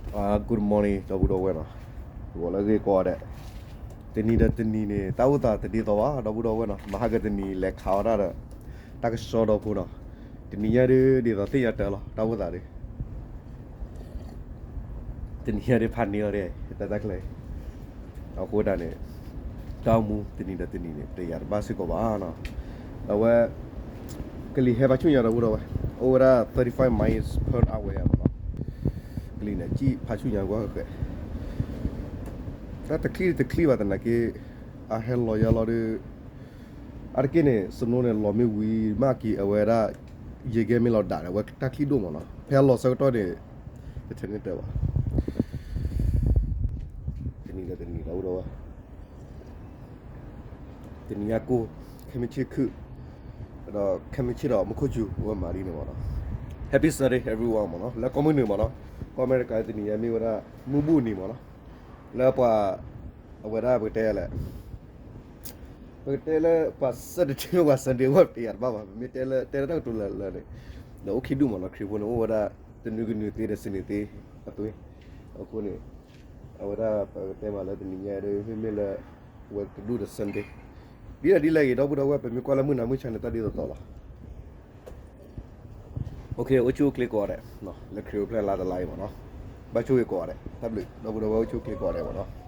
Good morning ဒီပုၢ်ဒီဝဲၢ်နီၤ, ဂီၤလၢအဂ့ၤကိးဂၤဒဲး, တနံၤဒီးတနံၤန့ၣ် တၢ်အိၣ်သးတဒ်သိးဘၣ် ဒီပုၢ်ဒီဝဲၢ်နီၤ, မဟါကတနံၤလဲၤခးအီၣ်တၢ်ဒီး တၢ်ကစီဒီဖိနီၤ, တနံၤညါဒုးဒ်သိးသ့ၣ်ညါတၢ်လီၤ တၢ်အိၣ်သးဒုး တနံၤညါဒုးဖးန့ၢ်လီၤဒဲး တၢ်တၢ်ချၢ, အဃိဒၣ်န့ၣ် တၢ်အိၣ်မူတနံၤဒီးတနံၤန့ၣ် တယာ်တဘၣ်စ့ၢ်ကီးဘၣ်နီၤ, အဝဲ ကလံၤဟဲဖးဆူၣ်ညါဒီပုၢ်ဒီဝဲၢ်, အိၣ်ဝဲဒၣ် thirty-five miles per hour မ့ၢ်နီၤ, ကလံၤန့ၣ် ကံၣ်ဖးဆူၣ်ညါကွၢ်ဃဲ, တၢ်တချံၣ်တချံၣ်ဘၣ်သနာ်က့ အဟဲလီၤယါလီၤဒီး အါတက့ၢ်န့ၣ် snow န့ၣ် လီၤမ့ၢ်ဝံၤမးက့ၤ အဝဲဒၣ် ယဲၢ်ကဲမ့ၢ်လီၤဒၣ်န့ၣ် အဝဲတၢ်ချံၣ်ဒိၣ်မ့ၢ်နီၤ, ဖဲအလီၤဆၢကတီၢ်န့ၣ် တထဲန့ၣ်တဲဘၣ်, တနံၤဒီးတနံၤဒီပုၢ်ဒီဝဲၢ် တနံၤညါကိၢ် ခဲမုၢ်ဆ့ၣ်ခုၣ်, ဒီးခဲမုၢ်ဆ့ၣ်ဒီးမူခိၣ်စူၤ ဝဲမၤဒ်န့ၣ်မ့ၢ်နီၤ, Happy Sunday everyone မ့ၢ်နီၤ, လၢကီၢ်မုၢ်နုာ်မ့ၢ်နီၤ, ကီၢ်အမဲရကၤတနံၤညါမ့ၢ်ဝဲဒၣ် မုၢ်ဘူၣ်နံၤမ့ၢ်နီၤ, လၢပှၤ အဝဲဒၣ်ပကတဲလဲၣ် ပကတဲလၢပှၤ Saturday ပှၤ Sunday ဝဲတယာ်တဘၣ်ဘၣ်, ပမ့ၢ်တဲလၢတဲလၢတၢ်ကတိၤလၢလၢန့ၣ်, ဒီးအိၣ်ခံဒူၣ်မ့ၢ်နီၤ, ခရံာ်ဖိန့ၣ် အိၣ်ဝဲဒၣ်တနွံကနွံသ့ဒီးစနေသ့အသွ့, အဃိန့ၣ် အဝဲဒၣ်ပကတဲမးလၢတနံၤညါဒီး မ့မ့ၢ်လၢ ဝဲတဒူၣ်ဒီး Sunday ဒ်လဲၣ်ဒ်လဲၣ်ဂ့ၤ ဒီပုၢ်ဒီဝဲၢ် ပမ့ၢ်ကွၢ်လၢမုၢ်နၤမုၢ်ဆါန့ၣ် တၢ်ဒ်သိးသိးလီၤ. အိၣ်ဆူၣ်အိၣ်ချ့ကိးဂၤဒဲး, လၢခရံာ်အိၣ်ဖျဲၣ်လါတလါအံၤမ့ၢ်နီၤ, ဘၣ်ဆိၣ်ဂ့ၤကိးဂၤဒဲး, တၢ်ဘျုး ဒီပုၢ်ဒီဝဲၢ် အိၣ်ဆူၣ်အိၣ်ချ့ကိးဂၤဒဲးမ့ၢ်နီၤ.